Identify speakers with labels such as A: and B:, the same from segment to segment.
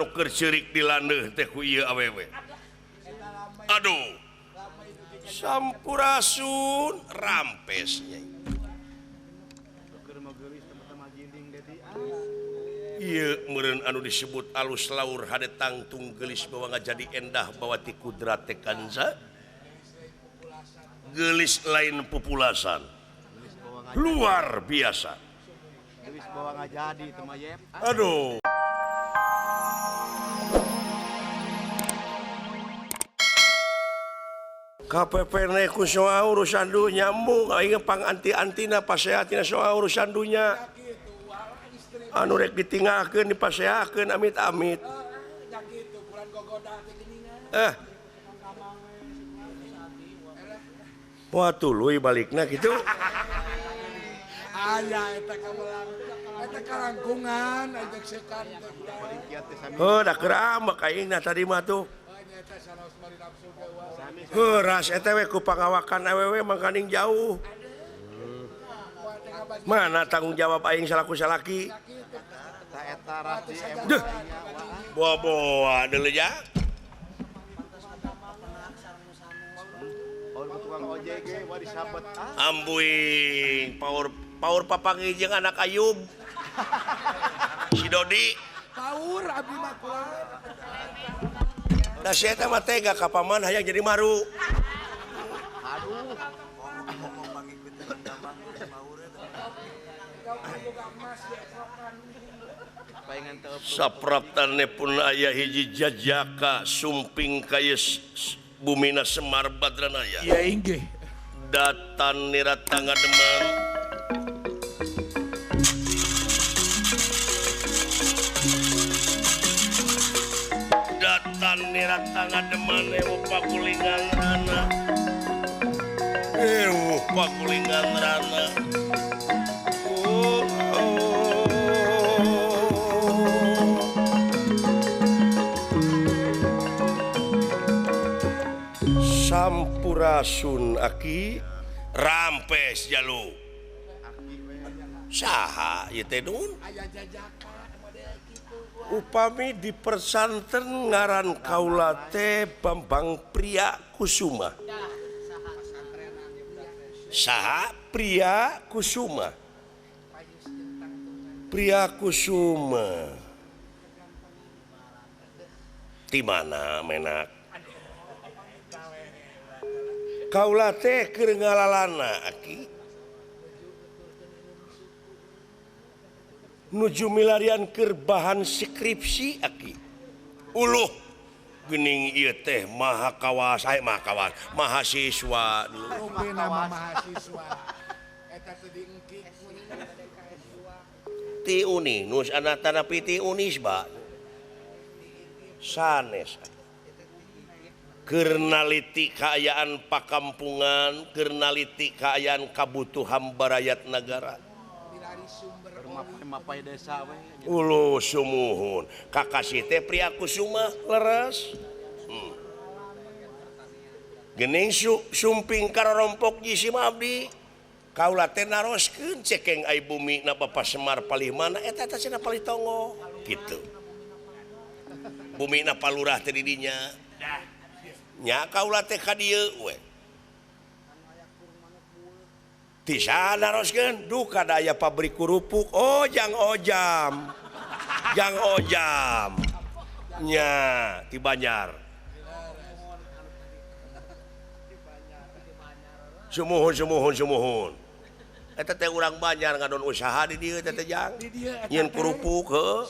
A: anu keur ceurik di landeuh teh ku ieu awewe. Aduh. Sampurasun rampes nyai. Ieu meureun anu disebut alus laur hade tangtung geulis bawa ngajadi endah bawa ti kudrat teh kanza. Geulis lain pupulasan. Luar biasa. Aduh. KPP ne ku soal urusan dunya embung aing pang anti-antina paseatina soal urusan dunya. Anu rek ditinggalkeun dipaseakeun amit-amit. Eh. Wah tuluy balikna kitu.
B: Aya eta kamelang eta karangkungan ajak sekan teh.
A: Heuh da keur ambek aing tadi mah tuh. Heuh ras eta we ku pangawakan awewe mangkaning jauh. Mana tanggung jawab aing salaku salaki? Duh. Boa-boa deuleu ja. Ambuing paur paur papanggih jeung anak Ayub. Si Dodi.
B: Paur abdi mah kuat.
A: Da si eta mah tega ka paman hayang jadi maru.
C: Aduh.
A: Sapraptane pun aya hiji jajaka sumping kaya bumina Semar Badranaya.
B: Iya inggih.
A: Datan niratanga demam. Datan niratanga deman ewu pakulingan rana. Ewu pakulingan rana. Oh, oh. Sampurasun aki rampes jalu. Saha ieu teh nun? Upami dipersanten ngaran kaula teh Bambang Pria Kusuma. Saha Pria Kusuma? Pria Kusuma. Di mana menak? Kaula teh keur ngalalana aki. Nuju milarian keur bahan skripsi aki. Uluh geuning ieu teh maha kawas, aya maha kawas, mahasiswa dulu.
B: Nama mahasiswa. Eta teh diengkik.
A: Ti uni, nus anak tanah piti Unisba. Sanes. Keur naliti kaayaan pakampungan, keur naliti kaayaan kabutuhan barayat nagara. Ulu sumuhun, kakasih teh Pria Kusuma leres. Gening sumping karorompok jisim abdi. Kaula teh naroskeun cekeng ai bumi na Bapak Semar palih mana eta eta cenah palih tonggoh kitu. Bumi na palurah teh di dinya. Nya kaula teh ka dieu we. Tisa naroskeun duka daya pabrik kerupuk. Oh jang ojam. Jang ojam. Nya ti Banjar. Sumuhun sumuhun sumuhun. Eta teh urang Banjar ngadon usaha di dieu teh jang. Nyieun kerupuk heuh.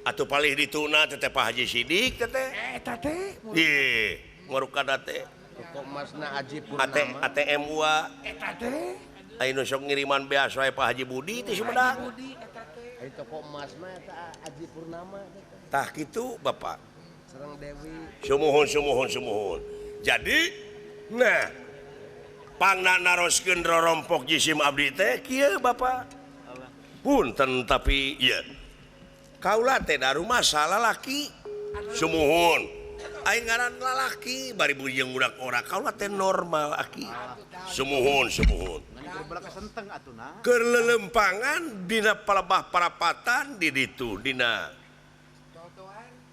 A: Atuh palih dituna teh Pak Haji Sidik teh teh.
B: Eta teh.
A: Ih, ngarukana teh.
C: Toko emasna Haji Purnama.
A: ATM wa.
B: Eta teh.
A: Aya nu sok ngiriman beas wae Pak Haji Budi teh Sumedang.
B: Budi eta teh.
C: Aya toko emasna eta Haji Purnama teh.
A: Tah kitu Bapak.
C: Sareng Dewi.
A: Sumuhun sumuhun sumuhun. Jadi nah pangna naroskeun rorompok jisim abdi teh kieu Bapak. Punten tapi ieu. Kaula teh da rumah salah laki. Sumuhun. Aing ngaran lalaki bari jeung budak ora kaula teh normal aki. Sumuhun sumuhun. Keur lelempangan dina palebah parapatan di ditu dina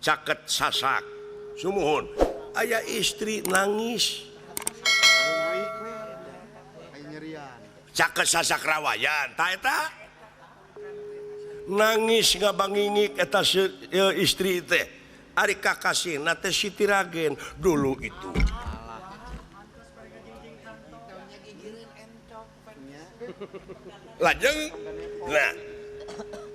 A: caket sasak. Sumuhun aya istri nangis. Caket sasak rawayan ta eta nangis ngabangingik eta istri teh. Ari kakasihna teh Siti Ragen dulu itu. Lajeng nah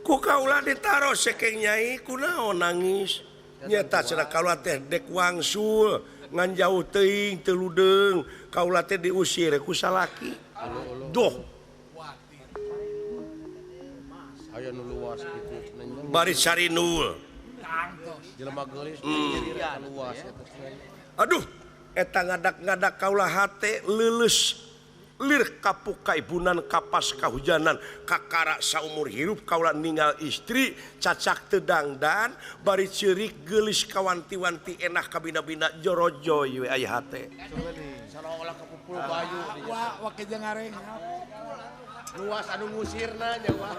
A: ku kaula ditaros sekeng nyai kunaon nangis nyata cenah kaula teh dek wangsul ngan jauh teuing teu ludeung kaula teh diusir ku salaki. Duh.
C: Aya nu luas kitu.
A: Bari sarinul.
C: Jelema geulis nyerian luas eta.
A: Aduh, eta ngadak-ngadak kaula hate leuleus lir kapuk kaibunan kapas kahujanan kakara saumur hirup kaula ninggal istri cacak teu dangdan bari ceurik geulis kawanti-wanti enak kabina-bina jorojoy we aya hate.
C: Salah-olah kapupul bayu.
B: Wah, wah jeung ngareng.
C: Luas anu ngusirna nya wah.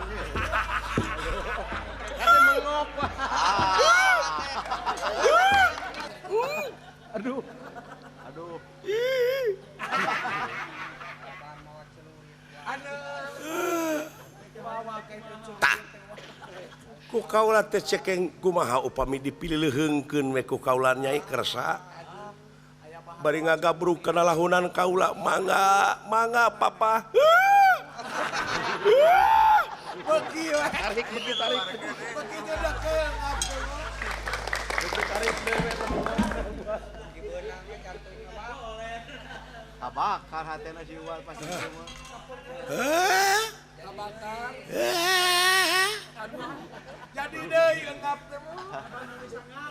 C: Kade mengok wah. Aduh. Aduh.
A: Tah. Ku kaula teh cekeng kumaha upami dipileuheungkeun we ku kaula nyai kersa. Bari ngagabruk kana lahunan kaula mangga mangga papa.
B: Beki we.
C: Tarik beki tarik.
B: Beki nyedekeun
C: beki tarik dewe.
D: Kabakar hatena si Uwal pasti semua.
A: Heh.
B: Kabakar. Aduh. Jadi deui engap teh.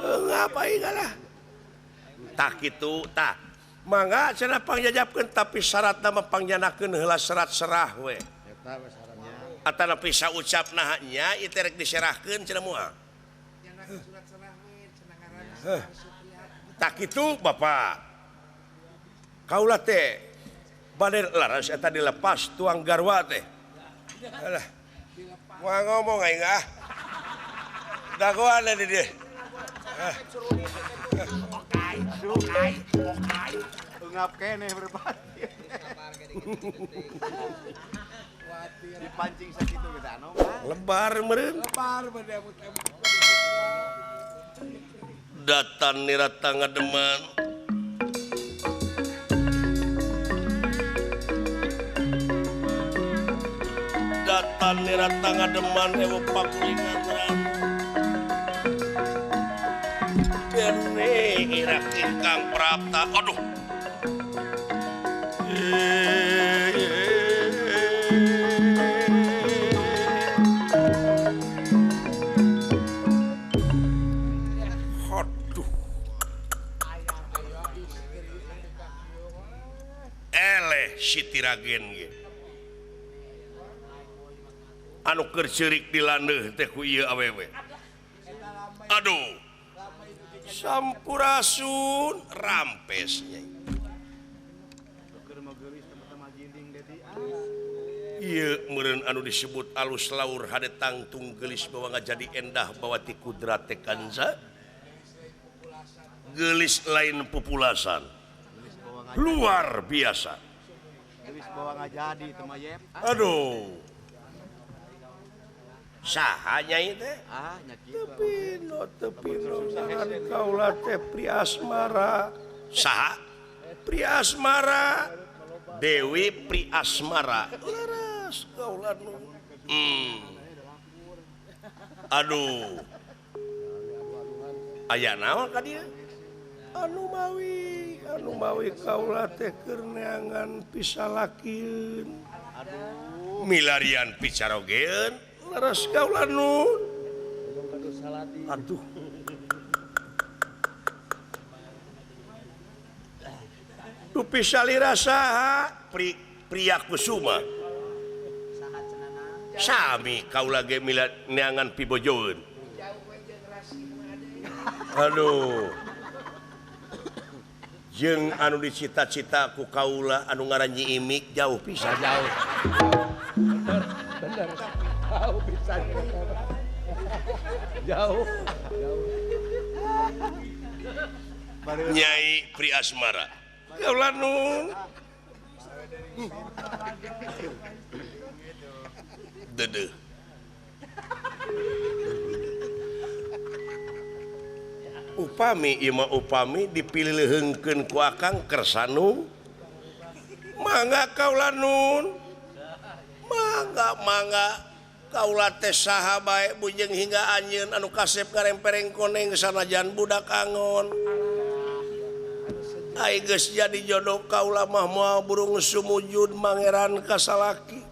A: Engap aing lah. Tah kitu tah. Mangga cenah pangjajabkeun tapi syaratna mah pangjanakeun heula serat serah we.
C: Eta we syaratna.
A: Atanapi saucap naha nya ieu teh rek diserahkeun cenah moal.
B: Surat serah we cenah ngaran.
A: Tah kitu Bapak. Kaula teh bade laras eta dilepas tuang garwa teh. Alah. Moal ngomong aing ah. Dagoan di dieu.
B: Okai, okai.
D: Ungap keneh berbati. Dipancing sakitu kita anu.
A: Lebar meureun.
B: Lebar bade.
A: Datan nirata ngademan. Datan nirata ngademan ewo pakulingan dene ira ingkang prapta. Aduh. Aduh. Eleh Siti Ragen ge. Anu keur ceurik di landeuh teh ku ieu awewe. Aduh. Sampurasun rampes nyai. Ieu meureun anu disebut alus laur hade tangtung geulis bawa ngajadi endah bawa ti kudrat teh kanza. Geulis lain pupulasan. Luar biasa.
D: Geulis bawa ngajadi teh mah yep.
A: Aduh. Saha nyai teh?
D: Ah, nya kitu.
A: Tepi no kaula teh Priasmara. Saha? Priasmara. Dewi Priasmara. Laras kaula nu. Aduh. Aya naon ka dieu? Anu mawi kaula teh keur neangan pisalakieun. Aduh. Milarian picarogeun. Laras kaula nu. Aduh. Dupi salira saha? Priya Kusuma. Sami kaula ge neangan pibojoeun. Aduh. Jeung anu dicita-cita ku kaula anu ngaran Nyi Imik jauh pisan.
C: Jauh. Bener, bener. Jauh pisan. Jauh. Jauh.
A: Nyai Pri Asmara. Kaula nun. Dedeh. Upami ima upami dipilih leheungkeun ku akang kersanu mangga kaula nun mangga mangga kaula teh saha bae bujeng hingga anjeun anu kasep karempereng koneng sanajan budak angon ai geus jadi jodoh kaula mah moal burung sumujud mangeran ka salaki.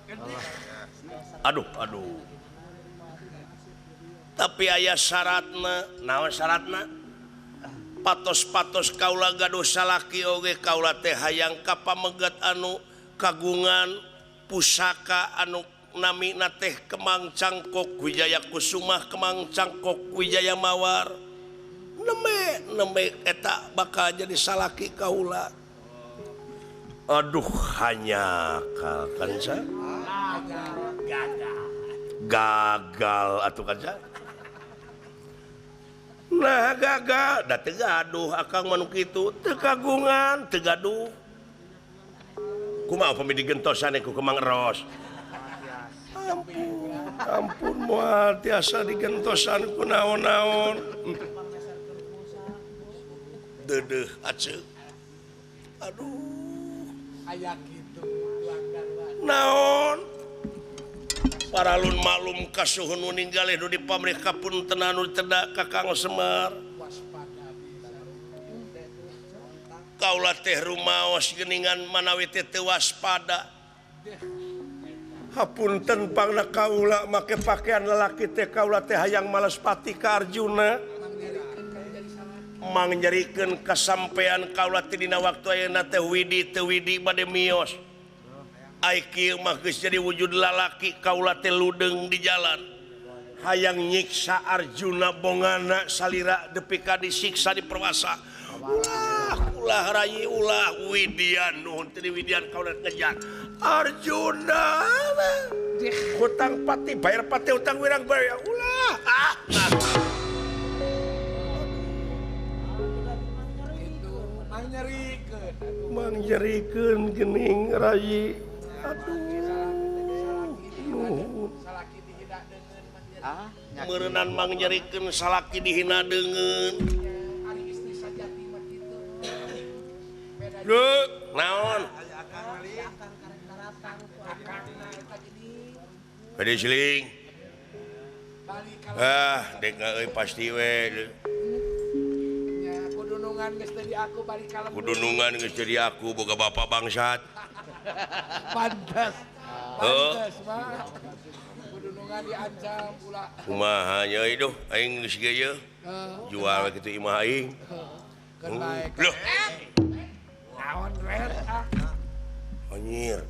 A: Aduh aduh tapi aya syaratna. Naon syaratna? Patos-patos kaula gaduh salaki oge kaula teh hayang ka pamegat anu kagungan pusaka anu namina teh Kemang Cangkok Wijaya Kusumah Kemang Cangkok Wijaya Mawar nembe nembe eta bakal jadi salaki kaula. Aduh hanya kanca gagal atuh kanca. Nah gagal da teu gaduh akang mah nu kitu teu kagungan teu gaduh. Kumaha upami digentosan ku Kemang Eros. Ampun ampun moal tiasa digentosan ku naon-naon. Deudeuh aceuk. Aduh
B: aya kitu
A: naon. Paralun maklum kasuhun nu ninggalih nu dipamrih kapuntenan nu teda ka Kang Semar. Kaula teh rumaos geuningan manawi teh teu waspada. Hapunten pangna kaula make pakaian lalaki teh kaula teh hayang malespati ka Arjuna. Mangnyerikeun kasampean kaula teh dina waktu ayeuna teh widi teu widi bade mios. Ai kieu mah geus jadi wujud lalaki kaula teh ludeung di jalan. Hayang nyiksa Arjuna bongana salira depi ka disiksa di perwasa. Ulah ulah rayi ulah widian nuhun teu widian kaula ngejar. Arjuna hutang pati bayar pati hutang wirang bayar ulah ah. Mangnyerikeun geuning rayi. Aduh, nuhun. Meureunnan mangnyerikeun salaki dihina deungeun. Duh, naon? Bade siling. Ah, dek euy pasti we.
B: Kudunungan geus jadi aku balik kalem.
A: Kudunungan geus jadi aku boga bapak bangsat.
B: Pantes. Pantes mah. Kudunungan diancam pula.
A: Kumaha nya euy duh aing geus ge ye. Jual kitu imah aing.
B: Keun bae.
A: Loh.
B: Naon rer ah.
A: Anjir.